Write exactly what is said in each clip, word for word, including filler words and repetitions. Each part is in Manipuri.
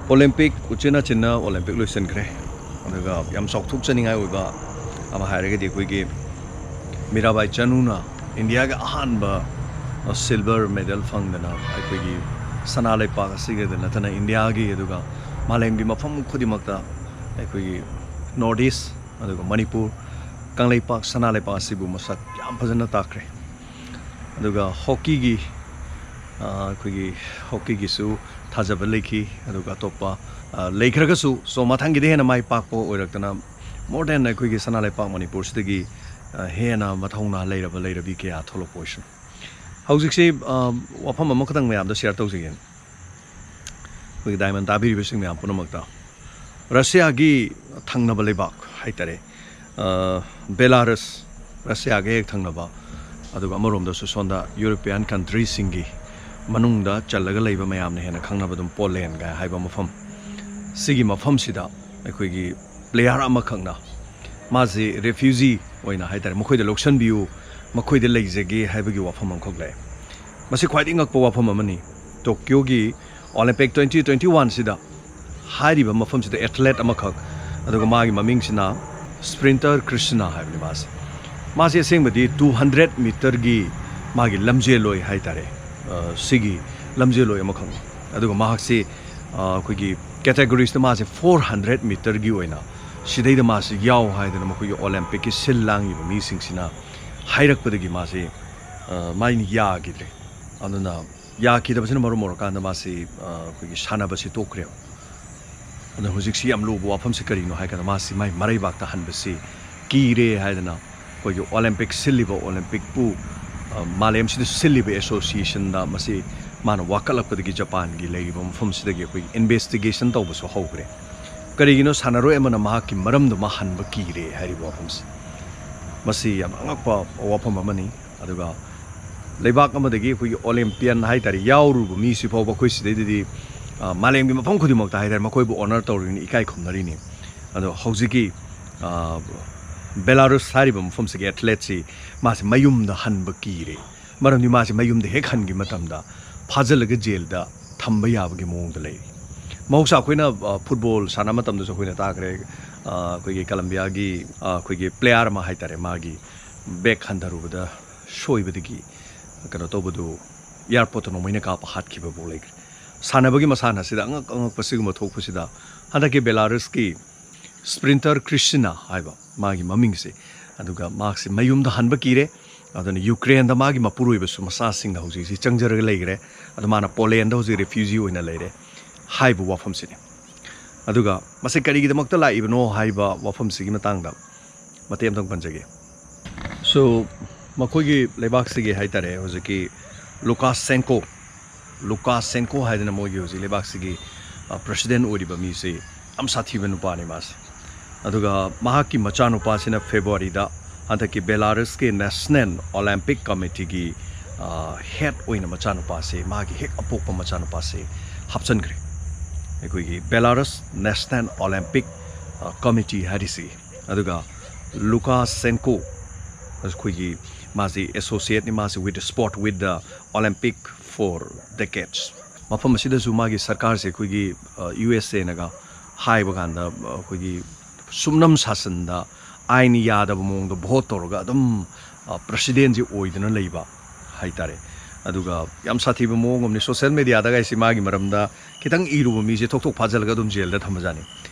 ꯑꯣꯂꯦꯝꯄꯤꯛ ꯎꯆꯤꯟ ꯅꯥꯆꯤꯟꯅ ꯑꯣꯂꯦꯝꯄꯤꯛ ꯂꯣꯏꯁꯤꯟꯈ꯭ꯔꯦ꯫ ꯑꯗꯨꯒ ꯌꯥꯝ ꯆꯥꯎꯊꯣꯛꯆꯅꯤꯡꯉꯥꯏ ꯑꯣꯏꯕ ꯑꯃ ꯍꯥꯏꯔꯒꯗꯤ, ꯑꯩꯈꯣꯏꯒꯤ ꯃꯤꯔꯥꯕꯥꯏ ꯆꯅꯨꯅ ꯏꯟꯗꯤꯌꯥꯒꯤ ꯑꯍꯥꯟꯕ ꯁꯤꯜꯚꯔ ꯃꯦꯗꯜ ꯐꯪꯗꯅ, ꯑꯩꯈꯣꯏꯒꯤ ꯁꯅꯥ ꯂꯩꯄꯥꯛ ꯑꯁꯤꯒꯗ ꯅꯠꯇꯅ ꯏꯟꯗꯤꯌꯥꯒꯤ, ꯑꯗꯨꯒ ꯃꯥꯂꯦꯝꯒꯤ ꯃꯐꯝ ꯈꯨꯗꯤꯡꯃꯛꯇ ꯑꯩꯈꯣꯏꯒꯤ ꯅꯣꯔꯠ ꯏꯁ, ꯑꯗꯨꯒ ꯃꯅꯤꯄꯨꯔ, ꯀꯪꯂꯩꯄꯥꯛ, ꯁꯅꯥ ꯂꯩꯄꯥꯛ ꯑꯁꯤꯕꯨ ꯃꯁꯛ ꯌꯥꯝ ꯐꯖꯅ ꯇꯥꯛꯈ꯭ꯔꯦ꯫ ꯑꯗꯨꯒ ꯍꯣꯀꯤꯒꯤ, ꯑ, ꯑꯩꯈꯣꯏꯒꯤ ꯍꯣꯀꯤꯒꯤꯁꯨ ꯊꯥꯖꯕ ꯂꯩꯈꯤ꯫ ꯑꯗꯨꯒ ꯑꯇꯣꯞꯄ, ꯑ, ꯂꯩꯈ꯭ꯔꯒꯁꯨ, so, ꯃꯊꯪꯒꯤꯗ ꯍꯦꯟꯅ ꯃꯥꯏ ꯄꯥꯛꯄ ꯑꯣꯏꯔꯛꯇꯅ, more than ꯑꯩꯈꯣꯏꯒꯤ ꯁꯅꯥ ꯂꯩꯄꯥꯛ ꯃꯅꯤꯄꯨꯔꯁꯤꯗꯒꯤ, ꯑ, ꯍꯦꯟꯅ ꯃꯊꯧꯅꯥ ꯂꯩꯔꯕ ꯂꯩꯔꯕꯤ ꯀꯌꯥ ꯊꯣꯛꯂꯛꯄ ꯑꯣꯏꯁꯅꯨ꯫ ꯍꯧꯖꯤꯛꯁꯤ, ꯑ, ꯋꯥꯐꯝ ꯑꯃꯈꯛꯇꯪ ꯃꯌꯥꯝꯗ ꯁꯤꯌꯔ ꯇꯧꯖꯒꯦ꯫ ꯑꯩꯈꯣꯏꯒꯤ ꯗꯥꯏꯃꯟ ꯇꯥꯕꯤꯔꯤꯕꯁꯤꯡ ꯃꯌꯥꯝ ꯄꯨꯝꯅꯃꯛꯇ, ꯔꯁꯤꯌꯥꯒꯤ ꯊꯪꯅꯕ ꯂꯩꯕꯥꯛ ꯍꯥꯏꯇꯥꯔꯦ, ꯑ, ꯕꯦꯂꯥꯔꯁ, ꯔꯁꯤꯌꯥꯒ ꯍꯦꯛ ꯊꯪꯅꯕ, ꯑꯗꯨꯒ ꯑꯃꯔꯣꯝꯗꯁꯨ ꯁꯣꯝꯗ ꯌꯨꯔꯣꯄꯤꯌꯥꯟ ꯀꯟꯇ꯭ꯔꯤꯁꯤꯡꯒꯤ ꯃꯅꯨꯡꯗ ꯆꯜꯂꯒ ꯂꯩꯕ, ꯃꯌꯥꯝꯅ ꯍꯦꯟꯅ ꯈꯪꯅꯕ ꯑꯗꯨꯝ ꯄꯣꯂꯦꯟꯒ ꯍꯥꯏꯕ ꯃꯐꯝ, ꯁꯤꯒꯤ ꯃꯐꯝꯁꯤꯗ ꯑꯩꯈꯣꯏꯒꯤ ꯄ꯭ꯂꯦꯌꯥꯔ ꯑꯃꯈꯛꯅ ꯃꯥꯁꯤ ꯔꯦꯐ꯭ꯌꯨꯖꯤ ꯑꯣꯏꯅ ꯍꯥꯏꯇꯥꯔꯦ, ꯃꯈꯣꯏꯗ ꯂꯧꯁꯤꯟꯕꯤꯌꯨ, ꯃꯈꯣꯏꯗ ꯂꯩꯖꯒꯦ ꯍꯥꯏꯕꯒꯤ ꯋꯥꯐꯝ ꯑꯃꯈꯛ ꯂꯩ꯫ ꯃꯁꯤ ꯈ꯭ꯋꯥꯏꯗꯒꯤ ꯉꯛꯄ ꯋꯥꯐꯝ ꯑꯃꯅꯤ꯫ ꯇꯣꯀꯤꯌꯣꯒꯤ ꯑꯣꯂꯦꯝꯄꯤꯛ twenty twenty-one ꯁꯤꯗ ꯍꯥꯏꯔꯤꯕ ꯃꯐꯝꯁꯤꯗ ꯑꯦꯊꯂꯦꯠ ꯑꯃꯈꯛ, ꯑꯗꯨꯒ ꯃꯥꯒꯤ ꯃꯃꯤꯡꯁꯤꯅ ꯁ꯭ꯄ꯭ꯔꯤꯟꯇꯔ ꯀ꯭ꯔꯤꯁꯅ ꯍꯥꯏꯕꯅꯤ꯫ ꯃꯥꯁꯦ, ꯃꯥꯁꯦ ꯑꯁꯦꯡꯕꯗꯤ two hundred ꯃꯤꯇꯔꯒꯤ ꯃꯥꯒꯤ ꯂꯝꯖꯦꯜꯂꯣꯏ ꯍꯥꯏꯇꯥꯔꯦ, ꯑ, ꯁꯤꯒꯤ ꯂꯝꯖꯦꯜꯂꯣꯏ ꯑꯃꯈꯛꯅꯤ꯫ ꯑꯗꯨꯒ ꯃꯍꯥꯛꯁꯤ, ꯑ, ꯑꯩꯈꯣꯏꯒꯤ ꯀꯦꯇꯦꯒꯣꯔꯤꯁꯇ ꯃꯥꯁꯦ four hundred ꯃꯤꯇꯔꯒꯤ ꯑꯣꯏꯅ ꯁꯤꯗꯩꯗ ꯃꯥꯁꯤ ꯌꯥꯎ ꯍꯥꯏꯗꯅ ꯃꯈꯣꯏꯒꯤ ꯑꯣꯂꯦꯝꯄꯤꯛꯀꯤ ꯁꯤꯜ ꯂꯥꯡꯉꯤꯕ ꯃꯤꯁꯤꯡꯁꯤꯅ ꯍꯥꯏꯔꯛꯄꯗꯒꯤ ꯃꯥꯁꯤ, ꯑ, ꯃꯥꯏꯅ ꯌꯥꯈꯤꯗ꯭ꯔꯦ꯫ ꯑꯗꯨꯅ ꯌꯥꯈꯤꯗꯕꯁꯤꯅ ꯃꯔꯝ ꯑꯣꯏꯔꯀꯥꯟꯗ ꯃꯥꯁꯤ, ꯑ, ꯑꯩꯈꯣꯏꯒꯤ ꯁꯥꯟꯅꯕꯁꯤ ꯇꯣꯛꯈ꯭ꯔꯦꯕ꯫ ꯑꯗꯨꯅ ꯍꯧꯖꯤꯛꯁꯤ ꯌꯥꯝ ꯂꯨꯕ ꯋꯥꯐꯝꯁꯤ ꯀꯔꯤꯅꯣ ꯍꯥꯏ ꯀꯥꯟꯗ, ꯃꯥꯁꯤ ꯃꯥꯏ ꯃꯔꯩꯕꯥꯛꯇ ꯍꯟꯕꯁꯤ ꯀꯤꯔꯦ ꯍꯥꯏꯗꯅ ꯑꯩꯈꯣꯏꯒꯤ ꯑꯣꯂꯦꯝꯄꯤꯛ ꯁꯤꯜꯂꯤꯕ, ꯑꯣꯂꯦꯝꯄꯤꯛꯄꯨ, ꯑ, ꯃꯥꯂꯦꯝꯁꯤꯗ ꯁꯤꯜꯂꯤꯕ ꯑꯦꯁꯣꯁꯤꯌꯦꯁꯟꯗ ꯃꯁꯤ ꯃꯥꯅ ꯋꯥꯀꯠꯂꯛꯄꯗꯒꯤ ꯖꯄꯥꯟꯒꯤ ꯂꯩꯔꯤꯕ ꯃꯐꯝꯁꯤꯗꯒꯤ ꯑꯩꯈꯣꯏꯒꯤ ꯏꯟꯚꯦꯁꯇꯤꯒꯦꯁꯟ ꯇꯧꯕꯁꯨ ꯍꯧꯈ꯭ꯔꯦ꯫ ꯀꯔꯤꯒꯤꯅꯣ ꯁꯥꯟꯅꯔꯣꯏ ꯑꯃꯅ ꯃꯍꯥꯛꯀꯤ ꯃꯔꯝꯗꯨꯃ ꯍꯟꯕ ꯀꯤꯔꯦ ꯍꯥꯏꯔꯤꯕ ꯋꯥꯐꯝꯁꯤ? ꯃꯁꯤ ꯌꯥꯝ ꯑꯉꯛꯄ ꯋꯥꯐꯝ ꯑꯃꯅꯤ꯫ ꯑꯗꯨꯒ ꯂꯩꯕꯥꯛ ꯑꯃꯗꯒꯤ ꯑꯩꯈꯣꯏꯒꯤ ꯑꯣꯂꯦꯝꯄꯤꯌꯟ ꯍꯥꯏꯇꯥꯔꯦ, ꯌꯥꯎꯔꯨꯕ ꯃꯤꯁꯤ ꯐꯥꯎꯕ ꯑꯩꯈꯣꯏ ꯁꯤꯗꯩꯗꯗꯤ, ꯑ, ꯃꯥꯂꯦꯝꯒꯤ ꯃꯐꯝ ꯈꯨꯗꯤꯡꯃꯛꯇ ꯍꯥꯏꯇꯥꯔꯦ, ꯃꯈꯣꯏꯕꯨ ꯑꯣꯅꯔ ꯇꯧꯔꯤꯅꯤ, ꯏꯀꯥꯏ ꯈꯨꯝꯅꯔꯤꯅꯤ꯫ ꯑꯗꯣ ꯍꯧꯖꯤꯛꯀꯤ, ꯑ, ꯕꯦꯂꯥꯔꯨꯁ ꯍꯥꯏꯔꯤꯕ ꯃꯐꯝꯁꯤꯒꯤ ꯑꯦꯊꯂꯦꯠꯁꯤ ꯃꯥꯁꯤ ꯃꯌꯨꯝꯗ ꯍꯟꯕ ꯀꯤꯔꯦ꯫ ꯃꯔꯝꯗꯤ ꯃꯥꯁꯤ ꯃꯌꯨꯝꯗ ꯍꯦꯛ ꯍꯟꯈꯤꯕ ꯃꯇꯝꯗ ꯐꯥꯖꯤꯜꯂꯒ ꯖꯦꯜꯗ ꯊꯝꯕ ꯌꯥꯕꯒꯤ ꯃꯑꯣꯡꯗ ꯂꯩꯔꯤ꯫ ꯃꯍꯧꯁꯥ ꯑꯩꯈꯣꯏꯅ, ꯑ, ꯐꯨꯠꯕꯣꯜ ꯁꯥꯟꯅꯕ ꯃꯇꯝꯗꯁꯨ ꯑꯩꯈꯣꯏꯅ ꯇꯥꯈ꯭ꯔꯦ, ꯑ, ꯑꯩꯈꯣꯏꯒꯤ ꯀꯂꯝꯕꯤꯌꯥꯒꯤ, ꯑ, ꯑꯩꯈꯣꯏꯒꯤ ꯄ꯭ꯂꯦꯌꯥꯔ ꯑꯃ ꯍꯥꯏ ꯇꯥꯔꯦ, ꯃꯥꯒꯤ ꯕꯦꯛ ꯍꯟꯊꯔꯨꯕꯗ ꯁꯣꯏꯕꯗꯒꯤ ꯀꯩꯅꯣ ꯇꯧꯕꯗꯨ, ꯑꯦꯌꯥꯔꯄꯣꯔꯠꯇ ꯅꯣꯡꯃꯩꯅ ꯀꯥꯞꯄ ꯍꯥꯠꯈꯤꯕꯐꯥꯎ ꯂꯩꯈ꯭ꯔꯦ꯫ ꯁꯥꯟꯅꯕꯒꯤ ꯃꯁꯥꯟꯅ ꯑꯁꯤꯗ ꯑꯉꯛ ꯑꯉꯛꯄ ꯁꯤꯒꯨꯝꯕ ꯊꯣꯛꯄꯁꯤꯗ ꯍꯟꯗꯛꯀꯤ ꯕꯦꯂꯥꯔꯨꯁꯀꯤ ꯁ꯭ꯄ꯭ꯔꯤꯟꯇꯔ ꯀ꯭ꯔꯤꯁꯤꯅꯥ ꯍꯥꯏꯕ ꯃꯥꯒꯤ ꯃꯃꯤꯡꯁꯦ, ꯑꯗꯨꯒ ꯃꯍꯥꯛꯁꯦ ꯃꯌꯨꯝꯗ ꯍꯟꯕ ꯀꯤꯔꯦ꯫ ꯑꯗꯨꯅ ꯌꯨꯀ꯭ꯔꯦꯟꯗ ꯃꯥꯒꯤ ꯃꯄꯨꯔꯣꯏꯕꯁꯨ ꯃꯆꯥꯁꯤꯡꯅ ꯍꯧꯖꯤꯛ ꯍꯧꯖꯤꯛ ꯆꯪꯖꯔꯒ ꯂꯩꯈ꯭ꯔꯦ꯫ ꯑꯗꯣ ꯃꯥꯅ ꯄꯣꯂꯦꯟꯗ ꯍꯧꯖꯤꯛ ꯔꯦꯐ꯭ꯌꯨꯖꯤ ꯑꯣꯏꯅ ꯂꯩꯔꯦ ꯍꯥꯏꯕ ꯋꯥꯐꯝꯁꯤꯅꯤ꯫ ꯑꯗꯨꯒ ꯃꯁꯤ ꯀꯔꯤꯒꯤꯗꯃꯛꯇ ꯂꯥꯛꯏꯕꯅꯣ ꯍꯥꯏꯕ ꯋꯥꯐꯝꯁꯤꯒꯤ ꯃꯇꯥꯡꯗ ꯃꯇꯦꯛ ꯑꯃꯇꯪ ꯄꯟꯖꯒꯦ꯫ So, ꯃꯈꯣꯏꯒꯤ ꯂꯩꯕꯥꯛꯁꯤꯒꯤ ꯍꯥꯏ ꯇꯥꯔꯦ, ꯍꯧꯖꯤꯛꯀꯤ ꯂꯨꯀꯥꯁꯦꯟꯀꯣ, ꯂꯨꯀꯥꯁꯦꯟꯀꯣ ꯍꯥꯏꯗꯅ ꯃꯣꯏꯒꯤ ꯍꯧꯖꯤꯛ ꯂꯩꯕꯥꯛꯁꯤꯒꯤ, ꯑ, ꯄ꯭ꯔꯁꯤꯗꯦꯟ ꯑꯣꯏꯔꯤꯕ ꯃꯤꯁꯤ ꯌꯥꯝ ꯁꯥꯊꯤꯕ ꯅꯨꯄꯥꯅꯤ ꯃꯥꯁꯦ꯫ ꯑꯗꯨꯒ ꯃꯍꯥꯛꯀꯤ ꯃꯆꯥꯅꯨꯄꯥꯁꯤꯅ ꯐꯦꯕ꯭ꯔꯨꯋꯥꯔꯤꯗ ꯍꯟꯗꯛꯀꯤ ꯕꯦꯂꯥꯔꯨꯁꯀꯤ ꯅꯦꯁꯅꯦꯜ ꯑꯣꯂꯦꯝꯄꯤꯛ ꯀꯃꯤꯇꯤꯒꯤ, ꯑ, ꯍꯦꯠ ꯑꯣꯏꯅ ꯃꯆꯥꯅꯨꯄꯥꯁꯦ, ꯃꯥꯒꯤ ꯍꯦꯛ ꯑꯄꯣꯛꯄ ꯃꯆꯥꯅꯨꯄꯥꯁꯦ ꯍꯥꯞꯆꯤꯟꯈ꯭ꯔꯦ ꯑꯩꯈꯣꯏꯒꯤ ꯕꯦꯂꯥꯔꯨꯁ ꯅꯦꯁꯅꯦꯜ ꯑꯣꯂꯦꯝꯄꯤꯛ, ꯑ, ꯀꯃꯤꯇꯤ ꯍꯥꯏꯔꯤꯁꯤ꯫ ꯑꯗꯨꯒ ꯂꯨꯀꯥꯁꯦꯟꯀꯣ, ꯑꯩꯈꯣꯏꯒꯤ ꯃꯥꯁꯤ ꯑꯦꯁꯣꯁꯤꯌꯦꯠꯅꯤ, ꯃꯥꯁꯤ with the sport, with the Olympic for decades꯫ ꯃꯐꯝ ꯑꯁꯤꯗꯁꯨ ꯃꯥꯒꯤ ꯁꯔꯀꯥꯔꯁꯦ ꯑꯩꯈꯣꯏꯒꯤ, ꯑ, ꯌꯨ ꯑꯦꯁ ꯑꯦꯅꯒ ꯍꯥꯏꯕ ꯀꯥꯟꯗ, ꯑ, ꯑꯩꯈꯣꯏꯒꯤ ꯁꯨꯞꯅꯝ ꯁꯥꯁꯟꯗ ꯑꯥꯏꯟ ꯌꯥꯗꯕ ꯃꯑꯣꯡꯗ ꯚꯣꯠ ꯇꯧꯔꯒ ꯑꯗꯨꯝ, ꯑ, ꯄ꯭ꯔꯁꯤꯗꯦꯟꯁꯤ ꯑꯣꯏꯗꯨꯅ ꯂꯩꯕ ꯍꯥꯏ ꯇꯥꯔꯦ꯫ ꯑꯗꯨꯒ ꯌꯥꯝ ꯁꯥꯊꯤꯕ ꯃꯑꯣꯡ ꯑꯃꯅꯤ꯫ ꯁꯣꯁꯦꯜ ꯃꯦꯗꯤꯌꯥꯗꯒ ꯑꯩꯁꯤ ꯃꯥꯒꯤ ꯃꯔꯝꯗ ꯈꯤꯇꯪ ꯏꯔꯨꯕ ꯃꯤꯁꯦ ꯊꯣꯛ ꯊꯣꯛ ꯐꯥꯖꯤꯜꯂꯒ ꯑꯗꯨꯝ ꯖꯦꯜꯗ ꯊꯝꯕꯖꯥꯠꯅꯤ꯫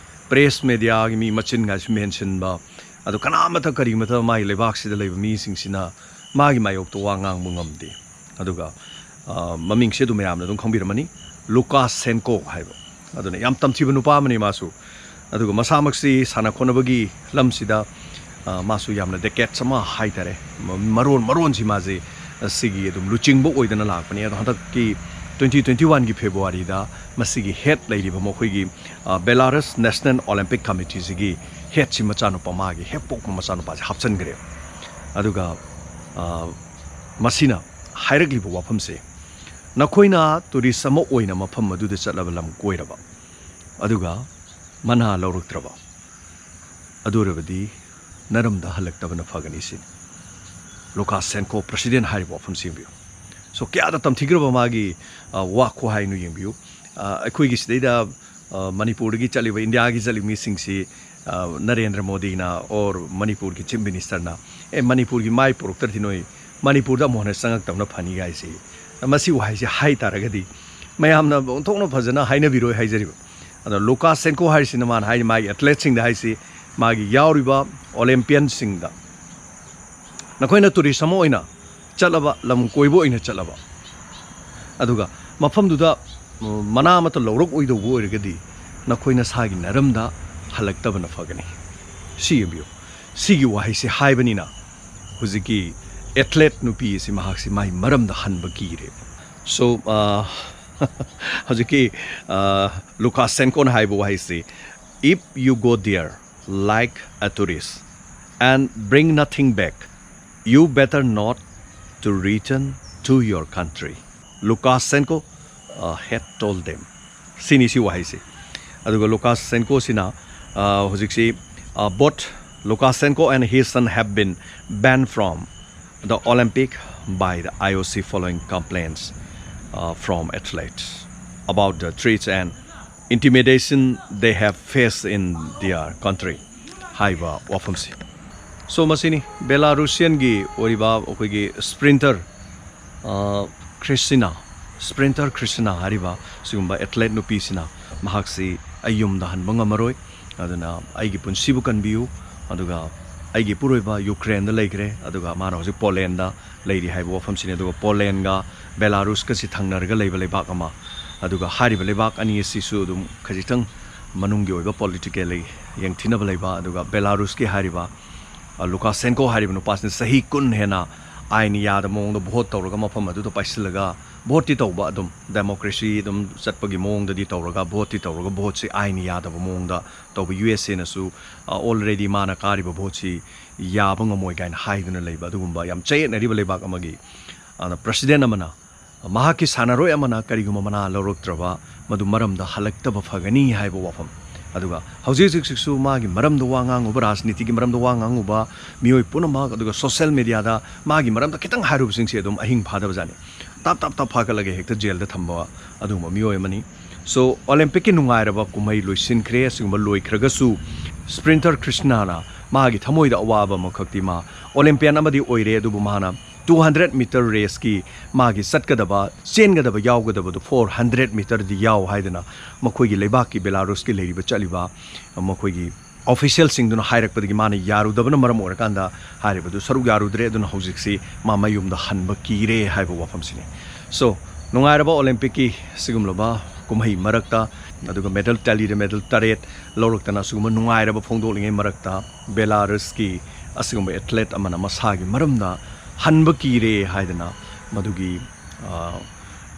ꯄ꯭ꯔꯦꯁ ꯃꯦꯗꯤꯌꯥꯒꯤ ꯃꯤ ꯃꯆꯤꯟꯒꯥꯏꯁꯨ ꯃꯦꯟꯁꯤꯟꯕ, ꯑꯗꯣ ꯀꯅꯥꯃꯠꯇ ꯀꯔꯤꯃꯠꯇ ꯃꯥꯒꯤ ꯂꯩꯕꯥꯛꯁꯤꯗ ꯂꯩꯕ ꯃꯤꯁꯤꯡꯁꯤꯅ ꯃꯥꯒꯤ ꯃꯥꯌꯣꯛꯇ ꯋꯥ ꯉꯥꯡꯕ ꯉꯝꯗꯦ꯫ ꯑꯗꯨꯒ, ꯑ, ꯃꯃꯤꯡꯁꯦ ꯑꯗꯨꯝ ꯃꯌꯥꯝꯅ ꯑꯗꯨꯝ ꯈꯪꯕꯤꯔꯝꯃꯅꯤ, ꯂꯨꯀꯥꯁꯦꯟꯀꯣ ꯍꯥꯏꯕ꯫ ꯑꯗꯨꯅ ꯌꯥꯝ ꯇꯝꯊꯤꯕ ꯅꯨꯄꯥ ꯑꯃꯅꯤ ꯃꯥꯁꯨ꯫ ꯑꯗꯨꯒ ꯃꯁꯥꯃꯛꯁꯤ ꯁꯥꯟꯅ ꯈꯣꯠꯅꯕꯒꯤ ꯂꯝꯁꯤꯗ, ꯑ, ꯃꯥꯁꯨ ꯌꯥꯝꯅ ꯗꯦꯀꯦꯠꯁ ꯑꯃ ꯍꯥꯏ ꯇꯥꯔꯦ, ꯃ-, ꯃꯔꯣꯟ ꯃꯔꯣꯟꯁꯤ ꯃꯥꯁꯤ, ꯑ, ꯁꯤꯒꯤ ꯑꯗꯨꯝ ꯂꯨꯆꯤꯡꯕ ꯑꯣꯏꯗꯅ ꯂꯥꯛꯄꯅꯤ꯫ ꯑꯗꯣ ꯍꯟꯗꯛꯀꯤ twenty twenty-one ꯒꯤ ꯐꯦꯕ꯭ꯔꯨꯋꯥꯔꯤꯗ ꯃꯁꯤꯒꯤ ꯍꯦꯠ ꯂꯩꯔꯤꯕ ꯃꯈꯣꯏꯒꯤ, ꯑ, ꯕꯦꯂꯥꯔꯁ ꯅꯦꯁꯅꯦꯜ ꯑꯣꯂꯦꯝꯄꯤꯛ ꯀꯃꯤꯇꯤꯁꯤꯒꯤ ꯍꯦꯠꯁꯤ ꯃꯆꯥꯅꯨꯄꯥ, ꯃꯥꯒꯤ ꯍꯦꯛ ꯄꯣꯛꯄ ꯃꯆꯥꯅꯨꯄꯥꯁꯤ ꯍꯥꯞꯆꯤꯟꯈ꯭ꯔꯦ꯫ ꯑꯗꯨꯒ, ꯑ, ꯃꯁꯤꯅ ꯍꯥꯏꯔꯛꯂꯤꯕ ꯋꯥꯐꯝꯁꯦ, ꯅꯈꯣꯏꯅ ꯇꯨꯔꯤꯁ ꯑꯃ ꯑꯣꯏꯅ ꯃꯐꯝ ꯑꯗꯨꯗ ꯆꯠꯂꯕ, ꯂꯝ ꯀꯣꯏꯔꯕ, ꯑꯗꯨꯒ ꯃꯅꯥ ꯂꯧꯔꯛꯇ꯭ꯔꯕ, ꯑꯗꯨ ꯑꯣꯏꯔꯕꯗꯤ ꯅꯔꯝꯗ ꯍꯜꯂꯛꯇꯕꯅ ꯐꯒꯅꯤ ꯁꯤꯅꯤ꯫ ꯂꯨꯀꯥꯁꯦꯟꯀꯣ ꯄ꯭ꯔꯁꯤꯗꯦꯟ ꯍꯥꯏꯔꯤꯕ ꯋꯥꯐꯝꯁꯤ ꯌꯦꯡꯕꯤꯌꯨ꯫ So, ꯀꯌꯥꯗ ꯇꯝꯊꯤꯈ꯭ꯔꯕ ꯃꯥꯒꯤ, ꯑ, ꯋꯥ ꯈꯨꯍꯥꯏꯅꯣ ꯌꯦꯡꯕꯤꯌꯨ꯫ ꯑ, ꯑꯩꯈꯣꯏꯒꯤ ꯁꯤꯗꯩꯗ ꯑ, ꯃꯅꯤꯄꯨꯔꯗꯒꯤ ꯆꯠꯂꯤꯕ, ꯏꯟꯗꯤꯌꯥꯒꯤ ꯆꯠꯂꯤꯕ ꯃꯤꯁꯤꯡꯁꯤ, ꯑ, ꯅꯔꯦꯟꯗ꯭ꯔ ꯃꯣꯗꯤꯅ or ꯃꯅꯤꯄꯨꯔꯒꯤ Chief Ministerꯅ, "ꯑꯦ, ꯃꯅꯤꯄꯨꯔꯒꯤ ꯃꯥꯏ ꯄꯨꯔꯛꯇ꯭ꯔꯗꯤ ꯅꯣꯏ ꯃꯅꯤꯄꯨꯔꯗ ꯑꯃꯨꯛ ꯍꯟꯅ ꯆꯪꯉꯛꯇꯕꯅ ꯐꯅꯤ" ꯍꯥꯏꯁꯤ, ꯃꯁꯤ ꯋꯥꯍꯩꯁꯤ ꯍꯥꯏ ꯇꯥꯔꯒꯗꯤ ꯃꯌꯥꯝꯅ ꯑꯣꯟꯊꯣꯛꯅ ꯐꯖꯅ ꯍꯥꯏꯅꯕꯤꯔꯣꯏ ꯍꯥꯏꯖꯔꯤꯕ꯫ ꯑꯗꯣ ꯂꯨꯀꯥꯁꯦꯟꯀꯣ ꯍꯥꯏꯔꯤꯁꯤꯅ ꯃꯥꯅ ꯍꯥꯏ, ꯃꯥꯒꯤ athleteꯁꯤꯡꯗ ꯍꯥꯏꯁꯤ, ꯃꯥꯒꯤ ꯌꯥꯎꯔꯤꯕ Olympianꯁꯤꯡꯗ, "ꯅꯈꯣꯏꯅ tourist ꯑꯃ ꯑꯣꯏꯅ ꯆꯠꯂꯕ, ꯂꯝ ꯀꯣꯏꯕ ꯑꯣꯏꯅ ꯆꯠꯂꯕ, ꯑꯗꯨꯒ ꯃꯐꯝꯗꯨꯗ, ꯎꯝ, ꯃꯅꯥ ꯑꯃꯠꯇ ꯂꯧꯔꯛꯑꯣꯏꯗꯧꯕ ꯑꯣꯏꯔꯒꯗꯤ ꯅꯈꯣꯏ ꯅꯁꯥꯒꯤ ꯅꯔꯝꯗ ꯍꯜꯂꯛꯇꯕꯅ ꯐꯒꯅꯤ"꯫ ꯁꯤ ꯌꯦꯡꯕꯤꯌꯨ, ꯁꯤꯒꯤ ꯋꯥꯍꯩꯁꯤ ꯍꯥꯏꯕꯅꯤꯅ ꯍꯧꯖꯤꯛꯀꯤ athlete ꯅꯨꯄꯤ ꯑꯁꯤ ꯃꯍꯥꯛꯁꯤ ꯃꯥꯒꯤ ꯃꯔꯝꯗ ꯍꯟꯕ ꯀꯤꯔꯦ꯫ So, ꯑ, ꯍꯧꯖꯤꯛꯀꯤ, ꯑ, ꯂꯨꯀꯥꯁꯦꯟꯀꯣꯅ ꯍꯥꯏꯕ ꯋꯥꯍꯩꯁꯤ, "If you go there like a tourist and bring nothing back, you better not to return to your country," Lukashenko, uh, had told them. ꯁꯤꯅꯤ ꯁꯤ ꯋꯥꯍꯩꯁꯤ꯫ ꯑꯗꯨꯒ ꯂꯨꯀꯥꯁꯦꯟꯀꯣꯁꯤꯅ, ꯑ, ꯍꯧꯖꯤꯛꯁꯤ, ꯑ, both Lukashenko and his son have been banned from the Olympic by the I O C following complaints, uh, from athletes about the threats and intimidation they have faced in their country ꯍꯥꯏꯕ ꯋꯥꯐꯝꯁꯤ꯫ So, ꯃꯁꯤꯅꯤ Belarusianꯒꯤ ꯑꯣꯏꯔꯤꯕ ꯑꯩꯈꯣꯏꯒꯤ sprinter, ꯑ, Kristina, sprinter Kristina ꯍꯥꯏꯔꯤꯕ ꯁꯤꯒꯨꯝꯕ athlete ꯅꯨꯄꯤꯁꯤꯅ ꯃꯍꯥꯛꯁꯤ "ꯑꯩ ꯌꯨꯝꯗ ꯍꯟꯕ ꯉꯝꯃꯔꯣꯏ, ꯑꯗꯨꯅ ꯑꯩꯒꯤ ꯄꯨꯟꯁꯤꯕꯨ ꯀꯟꯕꯤꯌꯨ", ꯑꯗꯨꯒ ꯑꯩꯒꯤ ꯏꯄꯨꯔꯣꯏꯕ Ukraineꯗ ꯂꯩꯈ꯭ꯔꯦ, ꯑꯗꯨꯒ ꯃꯥꯅ ꯍꯧꯖꯤꯛ Polandꯗ ꯂꯩꯔꯤ ꯍꯥꯏꯕ ꯋꯥꯐꯝꯁꯤꯅꯤ꯫ ꯑꯗꯨꯒ Polandꯒ Belarusꯀꯁꯤ ꯊꯪꯅꯔꯒ ꯂꯩꯕ ꯂꯩꯕꯥꯛ ꯑꯃ, ꯑꯗꯨꯒ ꯍꯥꯏꯔꯤꯕ ꯂꯩꯕꯥꯛ ꯑꯅꯤ ꯑꯁꯤꯁꯨ ꯑꯗꯨꯝ ꯈꯖꯤꯛꯇꯪ ꯃꯅꯨꯡꯒꯤ ꯑꯣꯏꯕ politically ꯌꯦꯡꯊꯤꯅꯕ ꯂꯩꯕ, ꯑꯗꯨꯒ Belarusꯀꯤ ꯍꯥꯏꯔꯤꯕ, ꯑ, Lukashenko ꯍꯥꯏꯔꯤꯕ ꯅꯨꯄꯥꯁꯤꯅ ꯆꯍꯤ ꯀꯨꯟ ꯍꯦꯟꯅ ꯑꯥꯏꯟ ꯌꯥꯗꯕ ꯃꯑꯣꯡꯗ vote ꯇꯧꯔꯒ ꯃꯐꯝ ꯑꯗꯨꯗ ꯄꯥꯏꯁꯤꯜꯂꯒ voteꯇꯤ ꯇꯧꯕ, ꯑꯗꯨꯝ democracy ꯑꯗꯨꯝ ꯆꯠꯄꯒꯤ ꯃꯑꯣꯡꯗꯗꯤ ꯇꯧꯔꯒ voteꯇꯤ ꯇꯧꯔꯒ voteꯁꯤ ꯑꯥꯏꯟ ꯌꯥꯗꯕ ꯃꯑꯣꯡꯗ ꯇꯧꯕ꯫ USAꯅꯁꯨ, ꯑ, already ꯃꯥꯅ ꯀꯥꯔꯤꯕ voteꯁꯤ ꯌꯥꯕ ꯉꯝꯃꯣꯏ ꯀꯥꯏꯅ ꯍꯥꯏꯗꯨꯅ ꯂꯩꯕ ꯑꯗꯨꯒꯨꯝꯕ ꯌꯥꯝ ꯆꯌꯦꯠꯅꯔꯤꯕ ꯂꯩꯕꯥꯛ ꯑꯃꯒꯤ, ꯑꯗꯨꯅ president ꯑꯃꯅ, ꯃꯍꯥꯛꯀꯤ ꯁꯥꯟꯅꯔꯣꯏ ꯑꯃꯅ ꯀꯔꯤꯒꯨꯝꯕ ꯃꯅꯥ ꯂꯧꯔꯛꯇ꯭ꯔꯕ ꯃꯗꯨ ꯃꯔꯝꯗ ꯍꯜꯂꯛꯇꯕ ꯐꯒꯅꯤ ꯍꯥꯏꯕ ꯋꯥꯐꯝ꯫ ꯑꯗꯨꯒ ꯍꯧꯖꯤꯛ ꯍꯧꯖꯤꯛꯁꯨ ꯃꯥꯒꯤ ꯃꯔꯝꯗ ꯋꯥ ꯉꯥꯡꯉꯨꯕ, ꯔꯥꯖꯅꯤꯇꯤꯒꯤ ꯃꯔꯝꯗ ꯋꯥ ꯉꯥꯡꯉꯨꯕ ꯃꯤꯑꯣꯏ ꯄꯨꯝꯅꯃꯛ, ꯑꯗꯨꯒ social mediaꯗ ꯃꯥꯒꯤ ꯃꯔꯝꯗ ꯈꯤꯇꯪ ꯍꯥꯏꯔꯨꯕꯁꯤꯡꯁꯦ ꯑꯗꯨꯝ ꯑꯍꯤꯡ ꯐꯥꯗꯕꯖꯥꯠꯅꯤ꯫ ꯇꯞ ꯇꯞ ꯇꯞ ꯐꯥꯒꯠꯂꯒ ꯍꯦꯛꯇ ꯖꯦꯜꯗ ꯊꯝꯕ ꯑꯗꯨꯒꯨꯝꯕ ꯃꯤꯑꯣꯏ ꯑꯃꯅꯤ꯫ So, Olympicꯀꯤ ꯅꯨꯡꯉꯥꯏꯔꯕ ꯀꯨꯝꯍꯩ ꯂꯣꯏꯁꯤꯟꯈ꯭ꯔꯦ꯫ ꯑꯁꯤꯒꯨꯝꯕ ꯂꯣꯏꯈ꯭ꯔꯒꯁꯨ, sprinter ꯀ꯭ꯔꯤꯁꯅꯥꯅ ꯃꯥꯒꯤ ꯊꯃꯣꯏꯗ ꯑꯋꯥꯕ ꯑꯃꯈꯛꯇꯤ, ꯃꯥ Olympian ꯑꯃꯗꯤ ꯑꯣꯏꯔꯦ, ꯑꯗꯨꯕꯨ ꯃꯥꯅ two hundred meter raceꯀꯤ ꯃꯥꯒꯤ ꯆꯠꯀꯗꯕ, ꯆꯦꯟꯒꯗꯕ, ꯌꯥꯎꯒꯗꯕꯗꯨ four hundred meterꯗꯤ ꯌꯥꯎ ꯍꯥꯏꯗꯅ ꯃꯈꯣꯏꯒꯤ ꯂꯩꯕꯥꯛꯀꯤ, ꯕꯦꯂꯥꯔꯨꯁꯀꯤ ꯂꯩꯔꯤꯕ, ꯆꯠꯂꯤꯕ ꯃꯈꯣꯏꯒꯤ officialꯁꯤꯡꯗꯨꯅ ꯍꯥꯏꯔꯛꯄꯗꯒꯤ ꯃꯥꯅ ꯌꯥꯔꯨꯗꯕꯅ ꯃꯔꯝ ꯑꯣꯏꯔꯀꯥꯟꯗ ꯍꯥꯏꯔꯤꯕꯗꯨ ꯁꯔꯨꯛ ꯌꯥꯔꯨꯗ꯭ꯔꯦ꯫ ꯑꯗꯨꯅ ꯍꯧꯖꯤꯛꯁꯤ ꯃꯥ ꯃꯌꯨꯝꯗ ꯍꯟꯕ ꯀꯤꯔꯦ ꯍꯥꯏꯕ ꯋꯥꯐꯝꯁꯤꯅꯤ꯫ So, ꯅꯨꯡꯉꯥꯏꯔꯕ Olympicꯀꯤ ꯁꯤꯒꯨꯝꯂꯕ ꯀꯨꯝꯍꯩ ꯃꯔꯛꯇ, ꯑꯗꯨꯒ medal tallyꯗ medal ꯇꯔꯦꯠ ꯂꯧꯔꯛꯇꯅ, ꯑꯁꯤꯒꯨꯝꯕ ꯅꯨꯡꯉꯥꯏꯔꯕ ꯐꯣꯡꯗꯣꯛꯂꯤꯉꯩ ꯃꯔꯛꯇ, ꯕꯦꯂꯥꯔꯁꯀꯤ ꯑꯁꯤꯒꯨꯝꯕ athlete ꯑꯃꯅ ꯃꯁꯥꯒꯤ ꯃꯔꯝꯗ ꯍꯟꯕ ꯀꯤꯔꯦ ꯍꯥꯏꯗꯅ ꯃꯗꯨꯒꯤ, ꯑ,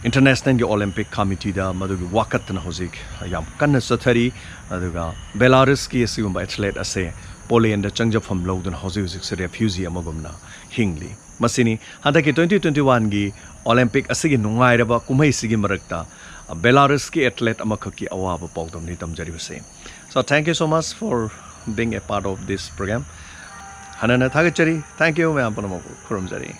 Internationalꯒꯤ Olympic Committeeꯗ ꯃꯗꯨꯒꯤ ꯋꯥꯀꯠꯇꯅ ꯍꯧꯖꯤꯛ ꯌꯥꯝ ꯀꯟꯅ ꯆꯠꯊꯔꯤ꯫ ꯑꯗꯨꯒ ꯕꯦꯂꯥꯔꯁꯀꯤ ꯑꯁꯤꯒꯨꯝꯕ athlete ꯑꯁꯦ ꯄꯣꯂꯦꯟꯗ ꯆꯪꯖꯐꯝ ꯂꯧꯗꯨꯅ ꯍꯧꯖꯤꯛ ꯍꯧꯖꯤꯛꯁꯦ refugee ꯑꯃꯒꯨꯝꯅ ꯍꯤꯡꯂꯤ꯫ ꯃꯁꯤꯅꯤ ꯍꯟꯗꯛꯀꯤ twenty twenty oneꯒꯤ Olympic ꯑꯁꯤꯒꯤ ꯅꯨꯡꯉꯥꯏꯔꯕ ꯀꯨꯝꯍꯩꯁꯤꯒꯤ ꯃꯔꯛꯇ ꯕꯦꯂꯥꯔꯁꯀꯤ athlete ꯑꯃꯈꯛꯀꯤ ꯑꯋꯥꯕ ꯄꯥꯎꯗꯝꯅꯤ ꯇꯝꯖꯔꯤꯕꯁꯦ꯫ So, thank you so much for being a part of this program. ꯍꯟꯅ ꯍꯟꯅ ꯊꯥꯒꯠꯆꯔꯤ꯫ Thank you, ꯃꯌꯥꯝ ꯄꯨꯝꯅꯃꯛꯄꯨ ꯈꯨꯔꯨꯝꯖꯔꯤ꯫